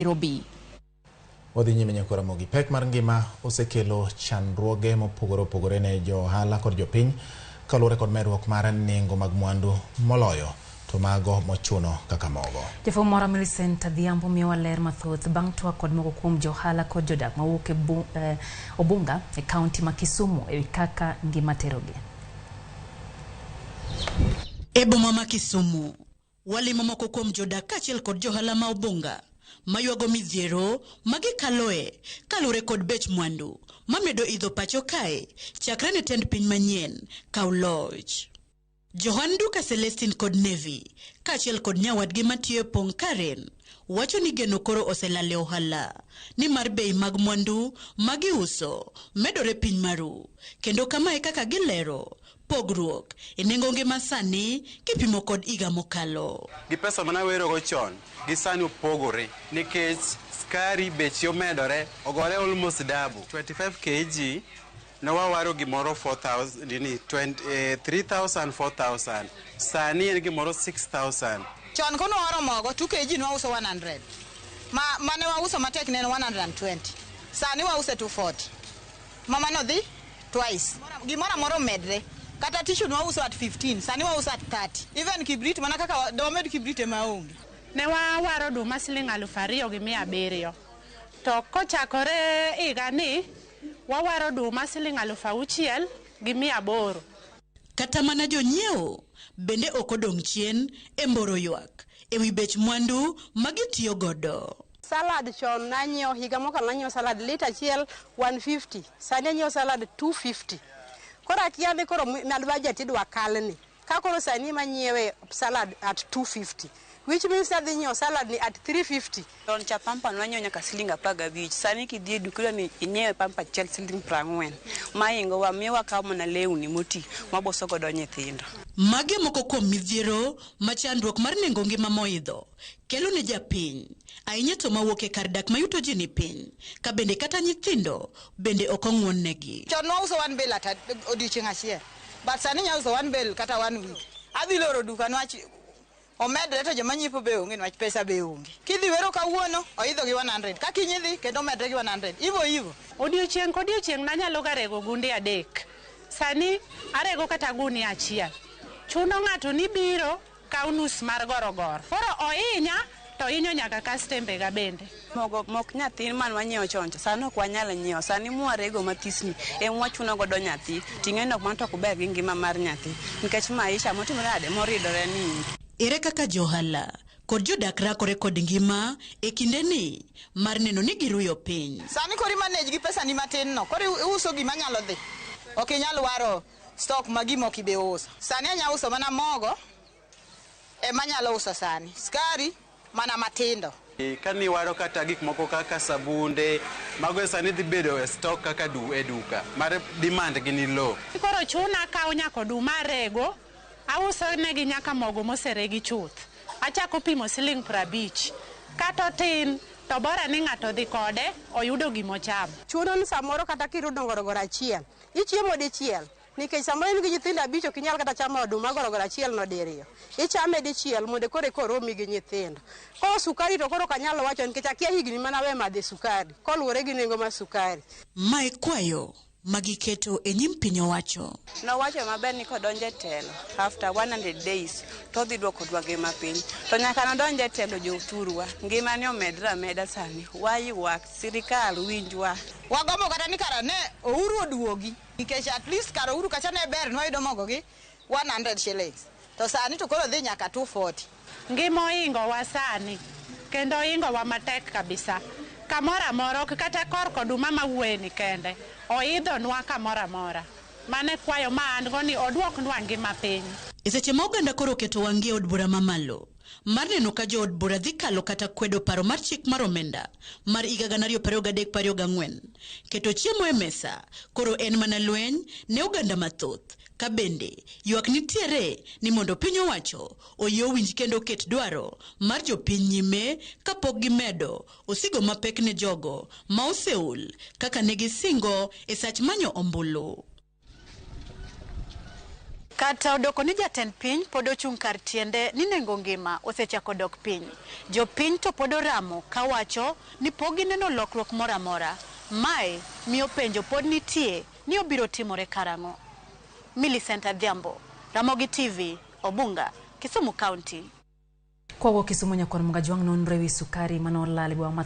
Nairobi. Wadhi nyime nyako Ramogi. Pek mar ngima osekelo chandruoge mopogore opogore ne jo ohala kod jopiny kaluwore kod medruok mar nengo mag mwandu moloyo to mago mochuno kaka mogo. Jafwambo moro Millicent Adhiambo miyowa ler mathoth bang' twak kod moko kuom johala kod jodak mawuok e Obunga e kaunti ma Kisumu ewi kaka ngima terogi. E boma ma Kisumu, walimo moko kuom jodak kaachiel kod johala ma Obunga maywago midhiero magikaloe kaluwore kod bech mwandu mamedo idho pacho kae chakre ne tend piny manyien kaw loch. Johan Duka Celestine kod Nevi kaachiel kod nyawadgi matiyo e Pong Karen wacho ni geno koro oselal e ohala nimar bei mag mwandu magiuso medore piny maru kendo kamae kaka gilero pogruok e nengo ngima sani kipimo kod higa mokalo. Gi pesa mane awerogo chon gi sani opogore nikech skari beche omedore ogore almost double. 25 kg ne wawaro gimoro 4000 nini 20, 3000 4000 sani en gimoro 6000. Chon kono waro mogo 2 kg ne wauso 100. Ma mane wauso matek ne en 120. Sani wause 240. Mama no dhi twice. Gimoro amora omedre. Kata tissue ne wauso at 15, sani wauso at 30. Even kibrit mana kaka wamed kibrit ema onge. Ne wawaro oduma siling 2700. To kochakore higani wawaro oduma siling 6800. Kata mana jonyiewo bende ok odong' chien e mboro ywak ewi bech mwandu magitiyo godo. Salad chon nanyiewo higa mokalo nanyiewo salad lita achiel 150, sani anyiewo salad 250. Koro akia ni koro budget idwa kalni. Ka koro sani ema anyiewe salad at 250, which means adhi nyiewo salad ni at 350. Chon cha pampa nwanyiewo nyaka siling 15, sani kidhi e duka iyudo ni inyiewe pampa achiel siling 40. Maingowa miyo wakawo mana lewni moti maboso godo nyithindo. Mage moko kuom midhiero ma chandruok mar nengo ngima moidho kelo ne japiny, ahinya to mawuok e kar dak mayuto ji ni piny, ka bende kata nyithindo bende ok ong'won negi. Chon nwauso one bale at odiochieng' achiel, but sani inya uso one bale kata 1 week. Adhi loro duka nwach omedre to joma nyiepo be onge nwach pesa be onge. Kidhi wero kawuono oidho gi 100, ka kiny idhi kendo omedre gi 100, ivo ivo. Odiochieng' kodiochieng' nanyalo ga rego gunde 3. Sani arego kata gunia achiel. Chuno ng'ato ni biro kaw nus mar gorogoro. Koro ohinya to hinyo nyaka kastembe ga bende. Mogo mok nyathi man wanyiewo chon cha sani ok wanyal nyiewo. Sani mwarego mathisni ema wachuno godo nyathi. Ting'e ni ok mano to ok ber gi ngima mar nyathi. Nikech maisha motimore nade moridore ni. Ere kaka johala kod jodak rakore kod ngima e kindeni mar neno ni giruyo piny. Sani koro imanage gi pesa ni matin no, koro iuso gima nyalo dhi. Ok inyal waro stock ma gima ok ibi uso. Sani anya uso mana mogo ema anyalo uso sani. Skari mana matindo. Ka niwaro kata gik moko kaka sabunde, mago sani dhi bedo e stock kaka e duka mar demand gi ni low. Koro chuna akawo nyaka oduma arego, auso negi nyaka mogo moseregi chuth. Achako pimo siling 50. Kata otin to bora ni ng'ato dhi kode oyudo gimochamo. Chuno ni samoro kata kirudo gorogoro achiel, ichiemo dichiel. Nikech samoro in gi nyithindo 5 ok inyal kata chamo oduma gorogoro achiel no diriyo. Ichame dichiel mondo koro eka oromi gi nyithindo. Koro sukari to koro ok anyal wacho nikech akia higni mana we madhe sukari koluwore gi nengo mar sukari. Mae kwayo magiketo e nyim piny owacho. Nowacho maber ni kodonjo e telo after 100 days to odhi duoko dwa ngima piny. To nyaka nodonj e telo jothurwa, ngima ni omedre ameda sani. Waywak, sirikal winjwa. Wagombo kata ni kara ne Uhuru oduogi. Nikech at least kar Uhuru kacha ne ber nwayudo mogo gi 100 shillings. To sani to koro dhi nyaka 240. Ngima ohingowa sani kendo ohingowa matek kabisa. Kamoro amora ok kata korka oduma mawuoye ni kende, oidhonwa kamoro amora. Mano e kwayo ma an go ni oduoknwa ngima piny. E seche ma oganda koro oketo wang'gi e od bura mamalo mar neno ka jood bura dhi kalo kata kwedo paro mar chik mar omenda mar higa 2023-2024, keto chiemo e mesa koro en mana lweny ne oganda mathoth, ka bende ywak nitiere ni mondo piny owacho oyie owinj kendo oket dwaro mar jopiny nyime kapok gimedo osigo mapek ne jogo ma oseol kaka ne gisingo e sach manyo ombulu. Kata odoko ni jatend piny pod ochung' kar tiende ni nengo ngima osechako dok piny. Jopiny to pod oramo kawacho ni pok gineno lokruok moro amora. Mae miyo penjo pod nitie ni obiro timore karang'o. Millicent Adhiambo, Ramogi TV, Obunga, Kisumu County. Kwawuok Kisumu nyakwar Mugajwang' nonro ewi sukari manolal e boma ma